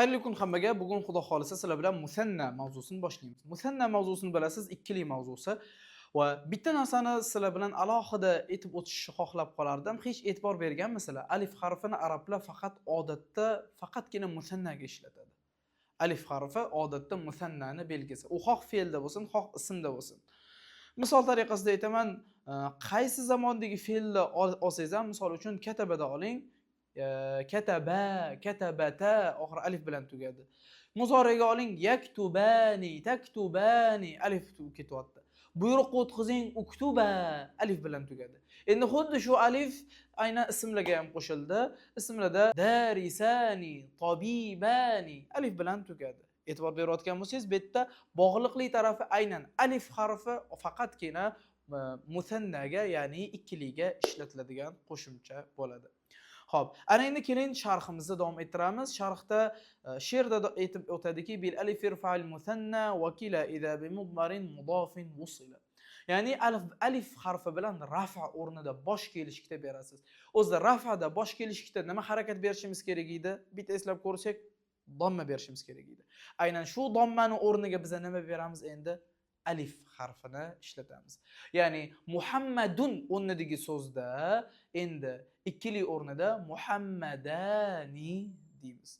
Xayrli kun hammaga. Bugun, Xudo xolisa, sizlar bilan musanna mavzusini boshlaymiz. Musanna mavzusini bilasiz, ikkili mavzusi. Va bitta narsani sizlar bilan alohida aytib o'tishni xohlab qolardim. Hech e'tibor berganmisizlar? Alif harfini arablar faqat odatda faqatgina musannaga ishlatadi. Alif harfi odatda musannani belgisi. U xoh fe'lda bo'lsin, xoh ismda bo'lsin. Misol tariqasida aytaman, qaysi zamondagi fe'lni olsangiz ham, misol uchun katabada oling, kataba, katabata, oxiri alif bilan tugadi. Muzoriga oling, yaktubani, taktubani, alif ketyapti. Buyruqqa o'tkazing, uktuba, alif bilan tugadi. Endi xuddi shu alif aynan ismlarga ham qo'shildi. Ismlarda darisani, tabibani, alif bilan tugadi. E'tibor berayotgan bo'lsangiz, bu yerda bog'liqli tarafi aynan alif harfi faqatgina musannaga, ya'ni ikkiliga ishlatiladigan qo'shimcha bo'ladi. Xo'p, ana endi keling, sharhimizni davom ettiramiz. Sharhda she'rda aytib o'tadiki, bil alif irfa'il musanna va kila idha bi mudmarin mudofin wusila. Ya'ni alif harfi bilan rafa o'rnida bosh kelishikda berasiz. O'zida rafada bosh kelishikda nima harakat berishimiz kerak edi? Bitta eslab ko'rsak, domma berishimiz kerak edi. Aynan shu dommani o'rniga biz nima beramiz endi? Alif harfini ishlatamiz. Ya'ni Muhammadun o'rnidagi so'zda endi ikkili o'rnida Muhammadani deymiz.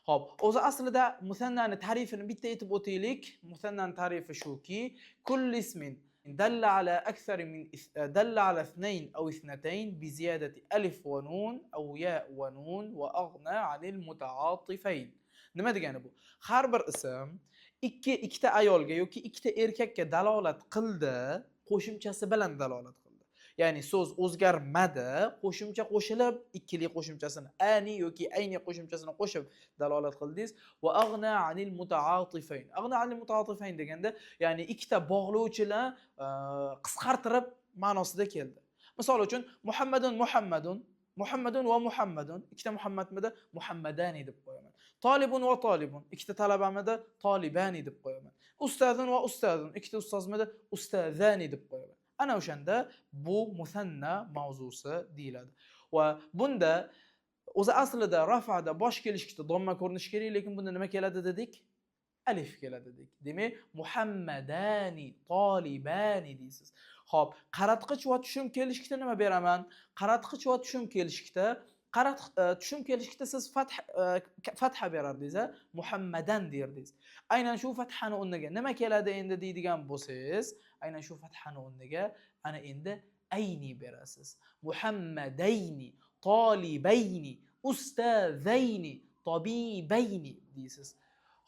Xo'p, o'zi aslida musannani ta'rifini bitta aytib o'taylik. Musannani ta'rifi shuki, kulli ismin dalla ala akthar min dalla ala ithnayn aw ithnatayn bi ziyadati alif va nun aw ya va nun va aghna anil mutaatifayn. Nima degani bu? Har bir ism ikkita ayolga yoki ikkita erkakka dalolat qildi, qo'shimchasi bilan dalolat qildi. Ya'ni so'z o'zgarmadi, qo'shimcha qo'shilib, ikkili qo'shimchasini, ani yoki ayni qo'shimchasini qo'shib dalolat qildingiz. Va aghna anil mutaatifayn. Aghna anil mutaatifayn deganda, ya'ni ikkita bog'lovchilar qisqartirib ma'nosida keldi. Misol uchun Muhammadun, Muhammadun, Muhammadun va Muhammadun, ikkita Muhammadmidi? Muhammadani deb qo'yaman. Tolibun va tolibun, ikkita talabamidi? Tolibani deb qo'yaman. Ustazun va ustazun, ikkita ustozmidi? Ustazani deb qo'yaman. Ana o'shanda bu musanna mavzusi deyiladi. Va bunda o'zi aslida rafada bosh kelishikda domma ko'rinishi kerak, lekin bunda nima keladi dedik? Alif keladi dedik. Demak, Muhammadani, tolibani deysiz. Xo'p, qaratqich va tushum kelishikda nima beraman? Qaratqich va tushum kelishikda tushum kelishikda siz fatha berardingiz, a? Muhammadan derdingiz. Aynan shu fathani o'rniga nima keladi endi deydigan bo'lsangiz, aynan shu fathani o'rniga ana endi ayni berasiz. Muhammadayni, tolibayni, ustazayni, tabibayni deysiz.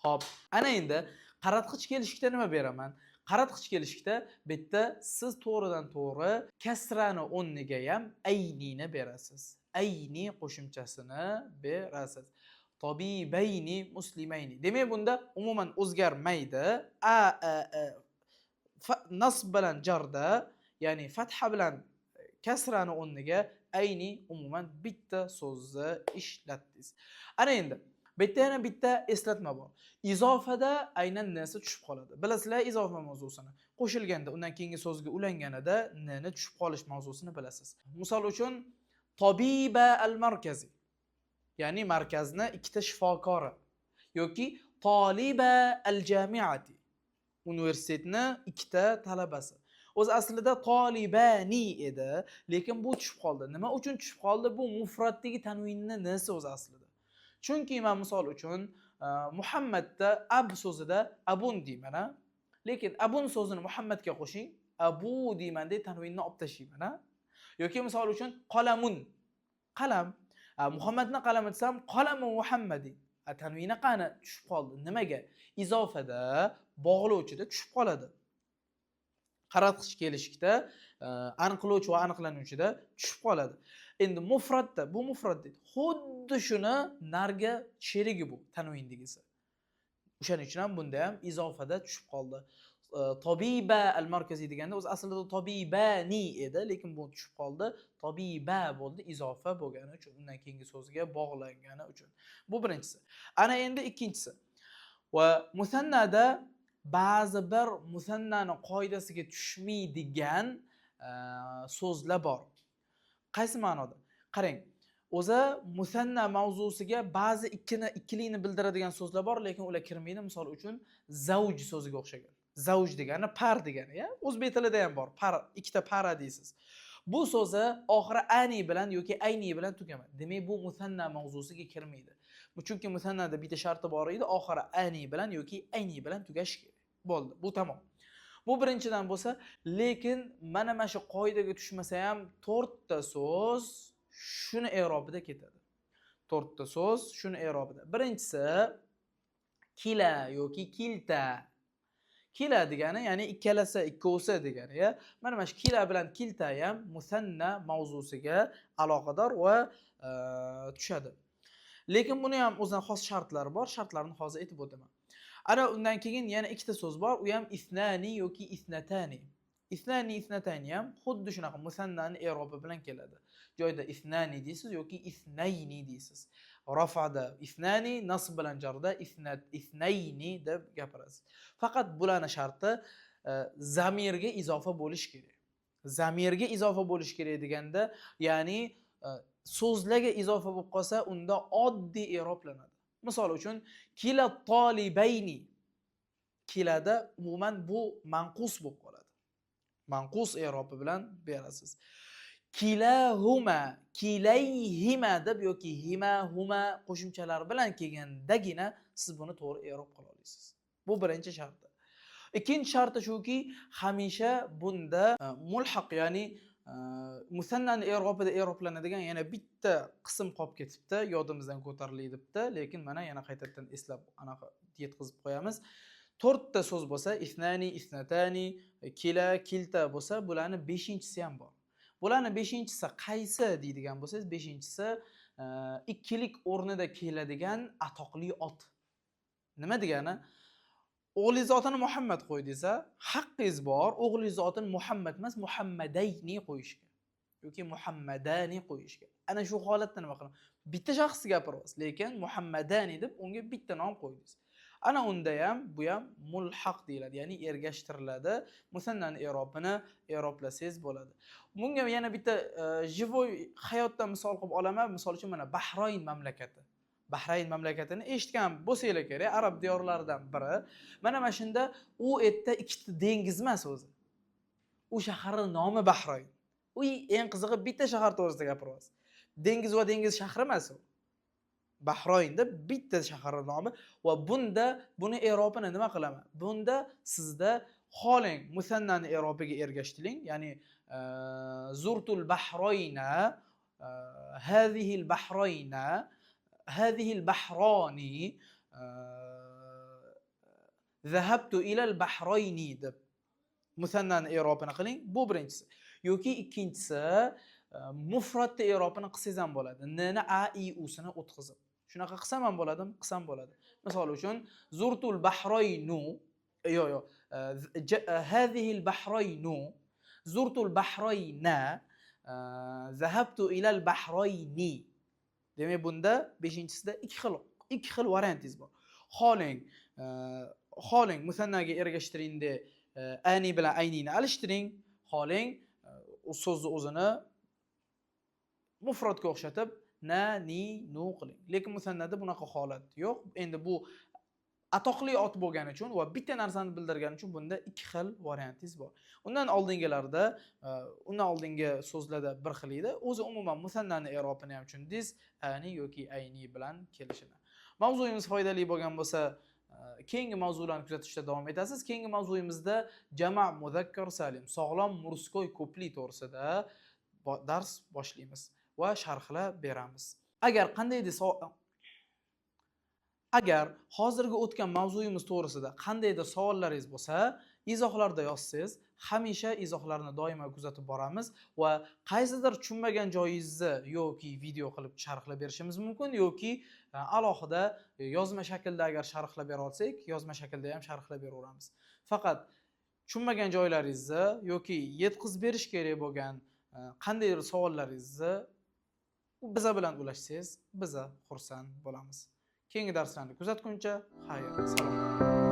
Xo'p, ana endi qaratqich kelishikda nima beraman? Qaratqich kelishikda bu yerda siz to'g'ridan to'g'ri kasrani o'rniga ham aynini berasiz. Ayni qo'shimchasini berasiz. Tabibayni, muslimayni. Demak, bunda umuman o'zgarmaydi. A, a, a, fa, nasb bilan jarda, ya'ni fatha bilan kasrani o'rniga ayni umuman bitta so'zni ishlatdingiz. Ana endi bu yerda yana bitta eslatma bor. Izofada aynan nsi tushib qoladi. Bilasizlar izofa mavzusini. Qo'shilganda undan keyingi so'zga ulanganida nni tushib qolish mavzusini bilasiz. Misol uchun tabiba al-markazi. Ya'ni markazni ikkita shifokori yoki toliba al-jamiati. Universitetni ikkita talabasi. O'zi aslida tolibani edi, lekin bu tushib qoldi. Nima uchun tushib qoldi? Bu mufratdagi tanvinni nsi o'zi aslida. Chunki men misol uchun Muhammadda ab so'zida abun deyman, a? Lekin abun so'zini Muhammadga qo'shing, abu deyman deb tanvinni olib tashlayman, a? Yoki misol uchun qolamun, qalam. Muhammadni qalami desam, qolamu Muhammadin. Tanvini qani tushib qoldi. Nimaga? Izofada bog'lovchida tushib qoladi. Qaratqich kelishikda aniqlovchi va aniqlanuvchida tushib qoladi. Endi mufratda, bu mufrat deydi. Xuddi shuni narga sherigi bu tanvin degisi. O'shaning uchun ham bunda ham izofada tushib qoldi. Tabiba al-markaziy deganda o'zi aslida tabibani edi, lekin bu tushib qoldi. Tabiba bo'ldi izofa bo'lgani uchun, undan keyingi so'zga bog'langani uchun. Bu birinchisi. Ana endi ikkinchisi. Va musannada ba'zi bir musannani qoidasiga tushmaydigan so'zlar bor. Qaysi ma'noda? Qarang. O'zi musanna mavzusiga ba'zi ikkilikni bildiradigan so'zlar bor, lekin ular kirmaydi. Misol uchun zavj so'ziga o'xshagan. Zavj degani par degani, ya. O'zbek tilida ham bor. Par, ikkita para deysiz. Bu so'zi oxiri ani bilan yoki ayni bilan tugamadi. Demak, bu musanna mavzusiga kirmaydi. Bu chunki musannada bitta sharti bor edi, oxiri ani bilan yoki ayni bilan tugashi kerak. Bo'ldi, bu tamom. Bu birinchidan bo'lsa, lekin mana shu qoidaga tushmasa ham to'rtta so'z shuni i'robida ketadi. To'rtta so'z shuni i'robida. Birinchisi kila yoki kilta. Kila degani, ya'ni ikkalasi, ikkovsi degani, ya. Mana shu kila bilan kilta ham musanna mavzusiga aloqador va tushadi. Lekin buni ham o'zina xos shartlari bor, shartlarini hozir aytib o'taman. Ana undan keyin yana ikkita so'z bor, u ham isnani yoki isnatani. Isnani, isnatani ham xuddi shunaqa musannani i'robi bilan keladi. Joyida isnani deysiz yoki isnayni deysiz. Rafada isnani, nasb bilan jarda isnayni deb gapirasiz. Faqat bularning sharti zamirga izofa bo'lish kerak. Zamirga izofa bo'lish kerak deganda, ya'ni so'zlarga izofa bo'lib qolsa, unda oddiy i'roblanadi. Misol uchun kila tolibayni, kilada umuman bu manqus bo'lib qoladi. Manqus i'robi bilan berasiz. Kilahuma, kilayhima deb yoki hima, huma qo'shimchalari bilan kelgandagina siz buni to'g'ri i'rob qila olasiz. Bu birinchi sharti. Ikkinchi sharti shuki, hamisha bunda mulhaq, ya'ni musannani i'robida i'roblanadigan yana bitta qism qolib ketibdi, yodimizdan ko'tarilibdi, lekin mana yana qaytadan eslab anaqa yetkazib qo'yamiz. To'rtta so'z bo'lsa, isnani, isnatani, kila, kilta bo'lsa, bularni beshinchisi ham bor. Bularni beshinchisi qaysi deydigan bo'lsangiz, beshinchisi ikkilik o'rnida keladigan atoqli ot. Nima degani? O'g'lingiz otini Muhammad qo'ydingiz, haqqingiz bor, o'g'lingiz otini Muhammad emas, Muhammadayni qo'yishga yoki Muhammadani qo'yishga. Ana shu holatda nima qilamiz? Bitta shaxsni gapiryapsiz, lekin Muhammadani deb unga bitta nom qo'ydingiz. Ana unda ham bu ham mulhaq deyiladi, ya'ni ergashtiriladi. Musannani i'robini i'roblasangiz bo'ladi. Bunga yana bitta живой hayotdan misol qilib olaman. Misol uchun mana Bahrayn mamlakati. Bahrayn mamlakatini eshitgan bo'lsanglar kerak, arab diyorlaridan biri. Mana shunda u yerda ikkita dengiz emas o'zi. U shaharning nomi Bahrayn. U eng qizig'i bitta shahar to'g'risida gapiryapsiz. Dengiz va dengiz shahri emas u. Bahraynda bitta shaharning nomi va bunda buni i'robini nima qilaman? Bunda sizda xoling musannani i'robiga ergashtiring, ya'ni zurtul bahroyna, hadhihi al bahroyna, hadhihi al bahroni, zahabtu ila al bahroyni deb musannani i'robini qiling. Bu birinchisi. Yoki ikkinchisi mufratni i'robini qilsangiz ham bo'ladi. N ni a i u sini o'tkazib. Shunaqa qilsam ham bo'ladimi? Qilsam bo'ladi. Misol uchun zurtul bahroynu, yo'q yo'q, hadhihi al bahroynu, zurtul bahroyna, zahabtu ila al bahroyni. Demak, bunda beshinchisida ikki xil variantingiz bor. Xoling musannaga ergashtiringda ani bilan aynini alishtiring, xoling u so'zni o'zini mufratga o'xshatib na, ni, nu qiling. Lekin musannada bunaqa holat yo'q. Endi bu atoqli ot bo'lgani uchun va bitta narsani bildirgani uchun bunda ikki xil variantingiz bor. Undan oldingilarda, undan oldingi so'zlarda bir xil edi. O'zi umuman musannani i'robini ham tushundingiz, ani yoki ayni bilan kelishini. Mavzuyimiz foydali bo'lgan bo'lsa, keyingi mavzularni kuzatishda davom etasiz. Keyingi mavzuyimizda jama' muzakkar salim, sog'lom мужской ko'plik to'g'risida dars boshlaymiz va sharhlab beramiz. Agar hozirgi o'tgan mavzuyimiz to'g'risida qandaydir savollaringiz bo'lsa, izohlarda yozsangiz, hamisha izohlarni doimo kuzatib boramiz va qaysidir tushunmagan joyingizni yoki video qilib sharhlab berishimiz mumkin yoki alohida yozma shaklda agar sharhlab bera olsak, yozma shaklda ham sharhlab beraveramiz. Faqat tushunmagan joylaringizni yoki yetkazib berish kerak bo'lgan qandaydir savollaringizni biza bilan ulashsangiz, biza xursand bo'lamiz. Keyingi darslarni kuzatguncha xayr, salom.